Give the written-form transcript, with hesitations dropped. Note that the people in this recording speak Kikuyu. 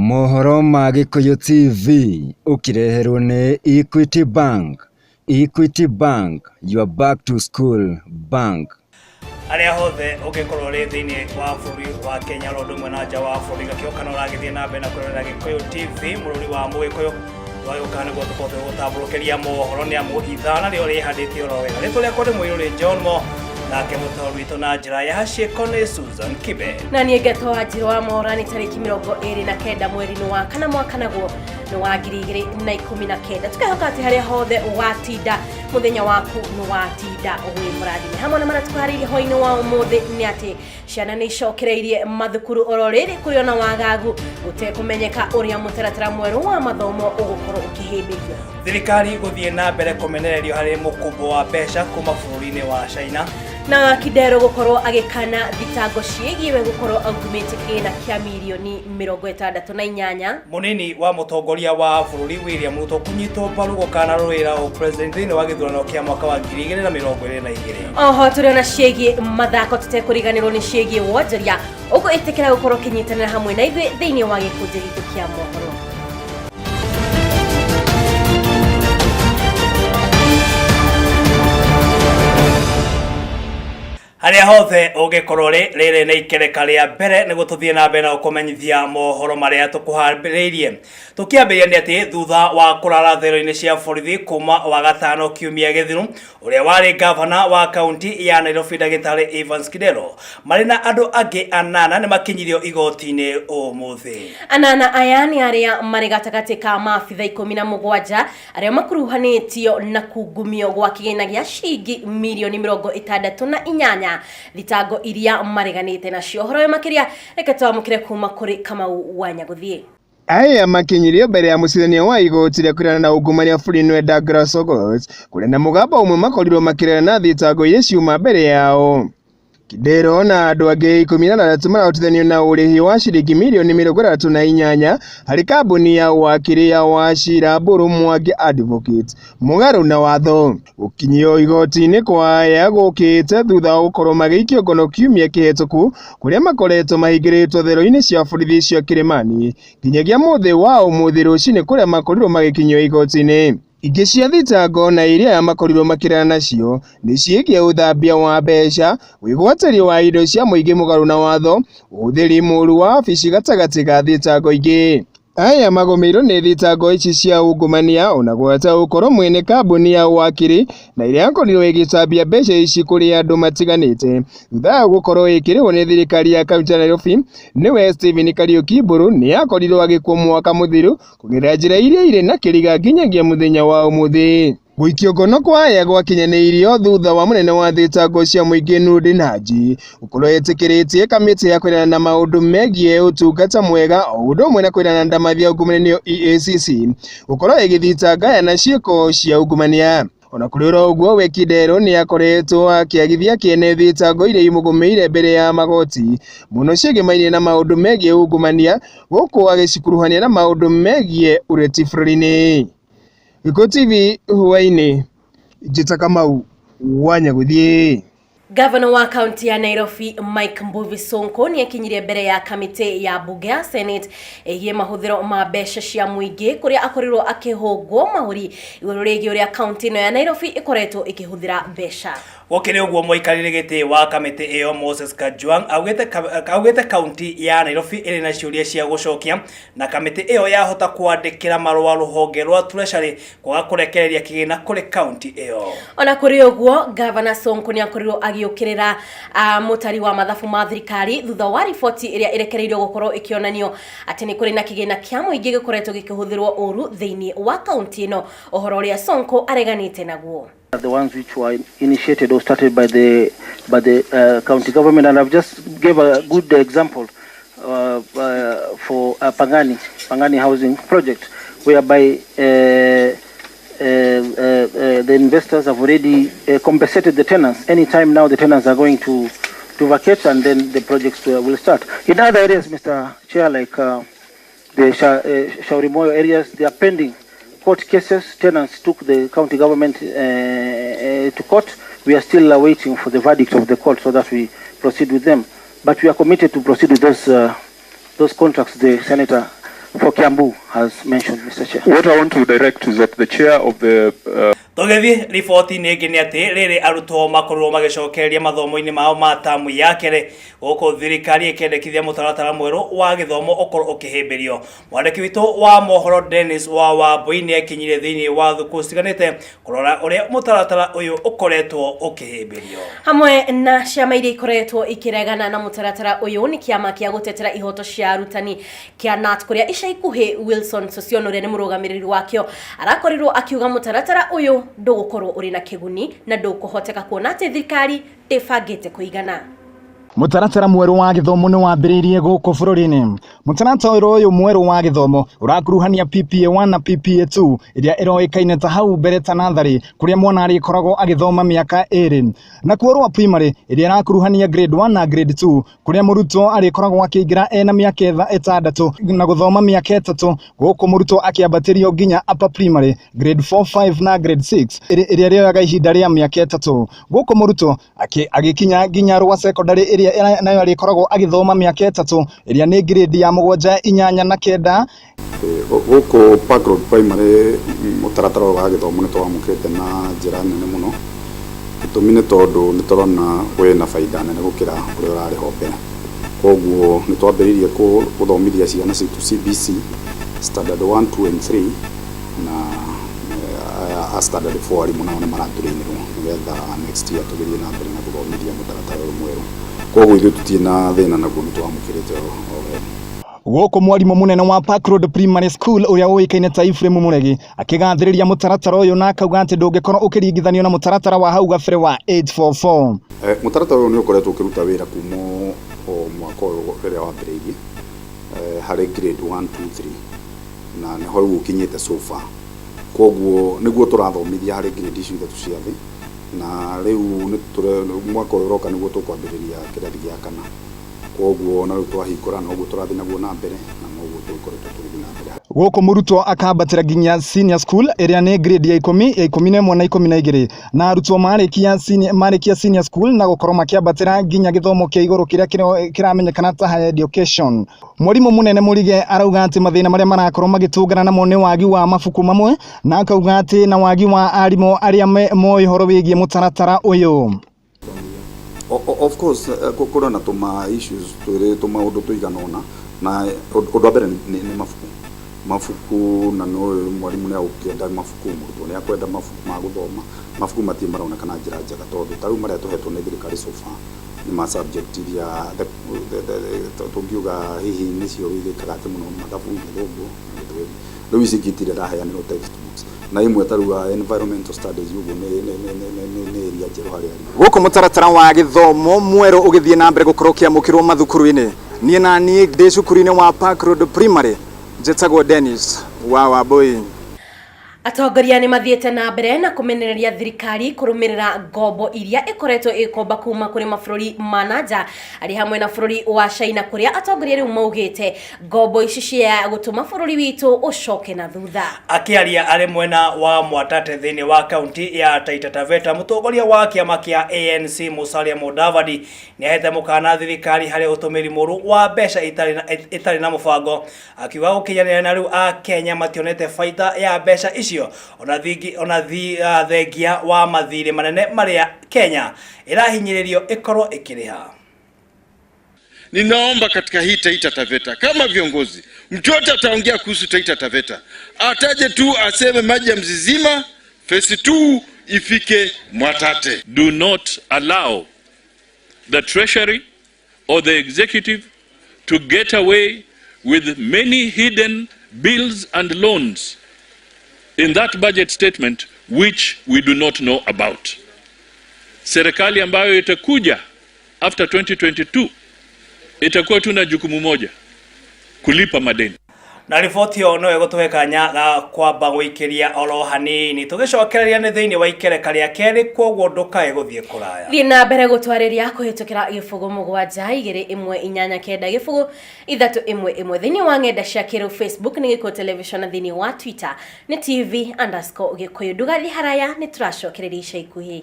Mohoro ma Gĩkũyũ TV ũkĩreherwo nĩ Equity Bank. Equity Bank, your back to school bank. Arĩa hothe ũngĩkorwo ũrĩ thĩinĩ wa bũrũri wa Kenya oro ũndũ ũmwe na nja wa bũrũri gakĩo kana ũragĩthiĩ na mbere na kwĩrorera Gĩkũyũ TV mũrũri wa Mũgĩkũyũ twagĩũka nĩguo tũkorwo tũgũtambũrũkĩria mohoro nĩ amu ithaa narĩo rĩhandĩte oro wega. Rĩtwa rĩakwa nĩ Mũirũrĩ John Mo, nake mũtaũri witũ na njĩra ya ciĩko nĩ Susan Kibe. Na niĩ ngetwo Wanjirũ wa Mora nĩ tarĩki 29 mweri-inĩ wa kana mwaka naguo nĩ wa 2019. Tũkehoka atĩ harĩa hothe watinda mũthenya waku nĩ watinda wĩ mũrathime. Hamwe na marĩa tũkũharĩirie hwaĩ-inĩ wa ũmũthĩ nĩ atĩ ciana nĩ icokereirie mathukuru oro rĩrĩ kũrĩ ona wagagu gũtekũmenyeka ũrĩa mũtaratara mwerũ wa mathomo ũgũkorwo ũkĩhĩmbĩrio. Thirikari gũthiĩ na mbere kũmenererio harĩ mũkombo wa mbeca kuma bũrũri-inĩ wa China. Na Kidero gũkorwo agĩkana thitango ciĩgiĩ we gũkorwo aungumĩtie kĩgĩna kĩa mirioni 68. Mũnini wa mũtongoria wa bũrũri William Ruto kũnyitwo mbaru gũkana rũĩra ũpresident thĩinĩ wa gĩthurano kĩa mwaka wa 2022. Oho tũrĩ ona ciĩgiĩ mathako tũtekũriganĩrwo nĩ ciĩgiĩ wonjoria ũguo ĩtĩkĩra gũkorwo ũkĩnyitanĩra hamwe na ithuĩ thĩinĩ wa gĩkũnjĩ gitũ kĩa mohoro. Harĩa hothe ũngĩkorwo rĩ rĩrĩ nĩ ikereka rĩa mbere nĩguo tũthiĩ na mbere na gũkũmenyithia mohoro marĩa tũkũharĩrĩirie. Tũkĩambĩrĩria nĩ atĩ thutha wa kũrara thero-inĩ cia borithi kuma wagatano kiumia gĩthiru, ũrĩa warĩ gavana wa kaunti ya Nairobi ndagĩtarĩ Evans Kidero marĩ na andũ angĩ anana nĩ makinyirio igoti-inĩ ũmũthĩ. Anana aya nĩ arĩa marĩ gatagatĩ ka maabitha 17 arĩa makuruhanĩtio na kungumio gwa kĩgĩna gĩa ciringi mirioni 68 thitango iria mareganĩte nacio. Ũhoro ũyũ makĩria reke twamũkĩre kuma kũrĩ Kamau wa Nyagũthiĩ. Aya makinyirio mbere ya mũcirania wa igoti rĩa kũregana na ungumania bũrũri-inĩ Douglas Ogot kũrĩa na mũgambo ũmwe makorirwo makĩregana na thitango iria ciuma mbere yao. Kidero na andũ angĩ 16 marahotithanio na ũrĩhi wa ciringi mirioni 38 harĩ kambuni ya wakiri ya Wachira Mburu Mwangi Advocates mũgarũ na watho. Gũkinyio igoti-inĩ kwa aya gũkĩte thutha wa gũkorwo magĩikio ngono kiumia kĩhetũku kũrĩa makoretwo mahingĩrĩtwo thero-inĩ cia borithi cia Kĩrĩmani nginyagia mũthĩ wa ũmũthĩ rũcinĩ kũrĩa makorirwo magĩkinyio igoti-inĩ. Ingĩ cia thitango na iria aya makorirwo makĩregana nacio nĩ ciĩgiĩ ũthambia wa mbeca, wĩgwatĩri wa indo cia mũingĩ mũgarũ na watho, ũhũthĩri mũũru wa wabici gatagatĩ ka thitango ingĩ. Aya magũmĩirwo nĩ thitango ici cia ungumania ona gwata gũkorwo mwene kambuni ya wakiri na ĩrĩa yakorirwo ĩgĩtambia mbeca ici kũrĩ andũ matiganĩte thutha wa gũkorwo ĩkĩrĩhwo nĩ thirikari ya kaunti ya Nairobi nĩwe Stephen Kariuki Mburu nĩ akorirwo agĩkwo mwaka mũthiru kũgerera njĩra iria irĩ na kĩriga nginyagia mũthenya wa ũmũthĩ. Gũikio ngono kwa aya gwakinyanĩirio thutha wa mũnene wa thitango cia mũingĩ Nurdin Haji gũkorwo etĩkĩrĩtie kamĩtĩ ya kũregana na maũndũ megiĩ ũtungata mwega o ũndũ ũmwe na kũregana na ndamathia ungumania nĩyo EACC gũkorwo ĩgĩthitanga aya na ciĩko cia ungumania. Ona kũrĩ oro ũguo we Kidero nĩ akoretwo akĩagithia kĩene thitango iria imũgũmĩire mbere ya magoti mũno ciĩgĩmainie na maũndũ megiĩ ungumania gũkũ agĩcikuruhania na maũndũ megiĩ ũreti bũrũri-inĩ. Gĩkũyũ TV hwaĩ-inĩ, Njĩta Kamau wa Nyagũthiĩ. Gavana wa kaunti ya Nairobi Mike Mbuvi Sonko nĩ akinyirie mbere ya kamĩtĩ ya bunge ya Senate ĩgiĩ mahũthĩro ma mbeca cia mũingĩ kũrĩa akorirwo akĩhũngwo mahũri igũrũ rĩgiĩ ũrĩa kaunti ĩno ya Nairobi ĩkoretwo ĩkĩhũthĩra mbeca. Gũkĩrĩ ũguo mũikarĩri gĩtĩ wa kamĩtĩ ĩyo Moses Kajwang augĩte kaunti ya Nairobi ĩrĩ na ciũria cia gũcokia na kamĩtĩ ĩyo yahota kwandĩkĩra marũa rũhonge rwa Treasury kwaga kũrekereria kĩgĩna kũrĩ kaunti ĩyo. Ona kũrĩ ũguo Gavana Sonko nĩ akorirwo agĩũkĩrĩra mũtari wa mathabu ma thirikari thutha wa riboti ĩrĩa ĩrekereirio gũkorwo ĩkĩonanio atĩ nĩ kũrĩ na kĩgĩna kĩa mũingĩ gĩkoretwo gĩkĩhũthĩrwo ũru thĩinĩ wa kaunti ĩno, ũhoro ũrĩa Sonko areganĩte naguo. The ones which were initiated or started by the county government, and I've just gave a good example for Pangani housing project, whereby the investors have already compensated the tenants. Anytime now the tenants are going to vacate, and then the projects will start. In other areas, Mr. Chair, like the Shaurimoyo areas, they are pending court cases. Tenants took the county government to court. We are still waiting for the verdict of the court so that we proceed with them. But we are committed to proceed with those contracts the senator for Kiambu has mentioned, Mr. Chair. What I want to direct is that the chair of the Tũgĩthiĩ riboti-inĩ ĩngĩ nĩ atĩ rĩrĩ arutwo makorirwo magĩcokereria mathomo-inĩ mao ma tamu ya kerĩ gũkũ thirikari ĩkĩendekithia mũtaratara mwerũ wa gĩthomo ũkorwo ũkĩhĩmbĩrio. Mwandĩki witũ wa mohoro Dennis wa Wambui nĩ ekinyire thĩinĩ wa thukuru citiganĩte kũrora ũrĩa mũtaratara ũyũ ũkoretwo ũkĩhĩmbĩrio. Hamwe na ciama iria ikoretwo ikiregana na mũtaratara ũyũ nĩ kĩama kĩa gũtetera ihoto cia arutani kĩa KNUT, kũrĩa ica ikuhĩ Wilson Sossion ũrĩa nĩ mũrũgamĩrĩri wakĩo arakorirwo akiuga mũtaratara ũyũ ndũgũkorwo ũrĩ na kĩguni na ndũkũhoteka kuona atĩ thirikari ndĩbangĩte kũigana. Mũtaratara mwerũ wa gĩthomo nĩ wambĩrĩirie gũkũ bũrũri-inĩ. Mũtaratara ũyũ mwerũ wa gĩthomo ũrakuruhania PPA 1 na PPA 2 ĩrĩa ĩroĩkaine ta hau mbere ta natharĩ, kũrĩa mwana arĩkoragwo agĩthoma mĩaka 2. Nakuo rwa primary ĩrĩa ĩrakuruhania grade 1 na grade 2, kũrĩa mũrutwo arĩkoragwo akĩingĩra ena mĩaka 6 na gũthoma mĩaka 3, gũkũ mũrutwo akĩambatĩrio nginya upper primary grade 4, 5 na grade 6 ĩrĩa ĩrĩoyaga ihinda rĩa mĩaka 3, gũkũ mũrutwo agĩkinya nginya rwa secondary ĩrĩa nayo arĩkoragwo agĩthoma mĩaka 3, ĩrĩa nĩ grade ya 7, 8 na 9. Gũkũ Park Road Primary, mũtaratara ũyũ wa gĩthomo nĩ tũwamũkĩrĩte na njĩra nene mũno. Gĩtũmi nĩ tondũ nĩ tũrona wĩna baida nene gũkĩra ũrĩa ũrarĩ ho mbere. Koguo nĩ twambĩrĩirie gũthomithia ciana citũ CBC standard 1, 2 and 3, na a standard 4 arimũ nao nĩ maratũrĩinĩrwo nĩgetha next year tũgĩthiĩ na mbere na gũthomithia mũtaratara ũyũ mwerũ. Koguo ithuĩ tũtirĩ na thĩna naguo, nĩ twamũkĩrĩte o wega. Gũkũ mwarimũ mũnene wa Park Road Primary School ũrĩa ũĩkaine ta Ephraim Mũregi akĩgathĩrĩria mũtaratara ũyũ na akauga atĩ ndũngĩkorwo ũkĩringithanio na mũtaratara wa hau gabere wa 844. Mũtaratara ũyũ nĩ ũkoretwo ũkĩruta wĩra kuma o mwaka ũyũ rĩrĩa wambĩrĩirie, harĩ grade 1, 2, 3, na nĩho rĩu ũkinyĩte so far. Koguo nĩguo tũrathomithia harĩ grade icio ithatũ cia thĩ, na rĩu mwaka ũyũ ũroka nĩguo tũkwambĩrĩria kĩrathi gĩa kana. Koguo na rĩu twahingũra noguo tũrathiĩ naguo na mbere, na noguo tũgĩkoretwo tũgĩthiĩ na mbere. Gũkũ mũrutwo akambatĩra nginya senior school ĩrĩa nĩ grade ya 10, ya 11 na 12, na arutwo marĩkia senior school na gũkorwo makĩambatĩra nginya gĩthomo kĩa igũrũ kĩrĩa kĩramenyekana ta higher education. Mwarimũ mũnene Mũrige arauga atĩ mathĩna marĩa marakorwo magĩtũngana namo nĩ wagi wa mabuku mamwe, na akauga atĩ na wagi wa arimũ arĩa moĩ ũhoro wĩgiĩ mũtaratara ũyũ. Of course, kũrĩ na tũma issues twĩrĩ, tũmaũndũ tũigana ũna, na ũndũ wa mbere nĩ mabuku, na no mwarimũ nĩ agũkĩenda mabuku, mũrutwo nĩ akwenda mabuku ma gũthoma. Mabuku matirĩ maroneka na njĩra njega, tondũ ta rĩu marĩa tũhetwo nĩ thirikari so far nĩ ma subject iria tũngiuga hihi nĩcio wĩgĩkaga atĩ mũno, mathabu, gĩthũngũ na gĩthweri. Rĩu ici ingĩ itirĩ iraheanĩrwo textbooks, na imwe ta rĩu environmental studies ũguo nĩ area njerũ harĩ arimũ. Gũkũ mũtaratara wa gĩthomo mwerũ ũgĩthiĩ na mbere gũkorwo ũkĩamũkĩrwo mathukuru-inĩ, niĩ na niĩ ndĩ cukuru-inĩ wa Park Road Primary, njĩtagwo Dennis wa Wambui. Atongoria nĩ mathiĩte na mbere na kũmenereria thirikari kũrũmĩrĩra ngombo iria ĩkoretwo ĩgĩkomba kuma kũrĩ mabũrũri ma na nja, arĩ hamwe na bũrũri wa China, kũrĩa atongoria rĩu maugĩte ngombo ici cia gũtũma bũrũri witũ ũcoke na thutha. Akĩaria arĩ mwena wa Mwatate thĩinĩ wa kaunti ya Taita Taveta, mũtongoria wa kĩama kĩa ANC Musalia Mudavadi nĩ ahete mũkana thirikari harĩ ũtũmĩri mũru wa mbeca itarĩ na mũbango, akiuga gũkinyanĩria na rĩu a Kenya mationete baita ya mbeca icio ona thengia wa mathirĩ manene marĩa Kenya ĩrahinyĩrĩrio ĩkorwo ĩkĩrĩha. Ninaomba katika hii Taita Taveta, kama viongozi, mtu yote ataongea kuhusu Taita Taveta, ataje tu aseme maji ya Mzizima phase 2 ifike Mwatate. Do not allow the Treasury or the executive to get away with many hidden bills and loans in that budget statement which we do not know about. Serikali ambayo itakuja after 2022 itakuwa tu na jukumu moja, kulipa madeni. Na riboti ĩyo no ĩgũtũhe kanya ga kwamba gũikĩria oro hanini, tũgĩcokereria nĩ thĩinĩ wa ikereka rĩa kerĩ, kwoguo ndũkae gũthiĩ kũraya. Thiĩ na mbere gũtwarĩria kũhĩtũkĩra 0772189031 thĩinĩ wa ng'enda cia kĩrĩu. Facebook nĩ Gĩkũyũ Television, na thĩinĩ wa Twitter nĩ TV_Gĩkũyũ. Ndũgathiĩ haraya, nĩ tũracokereria ica ikuhĩ.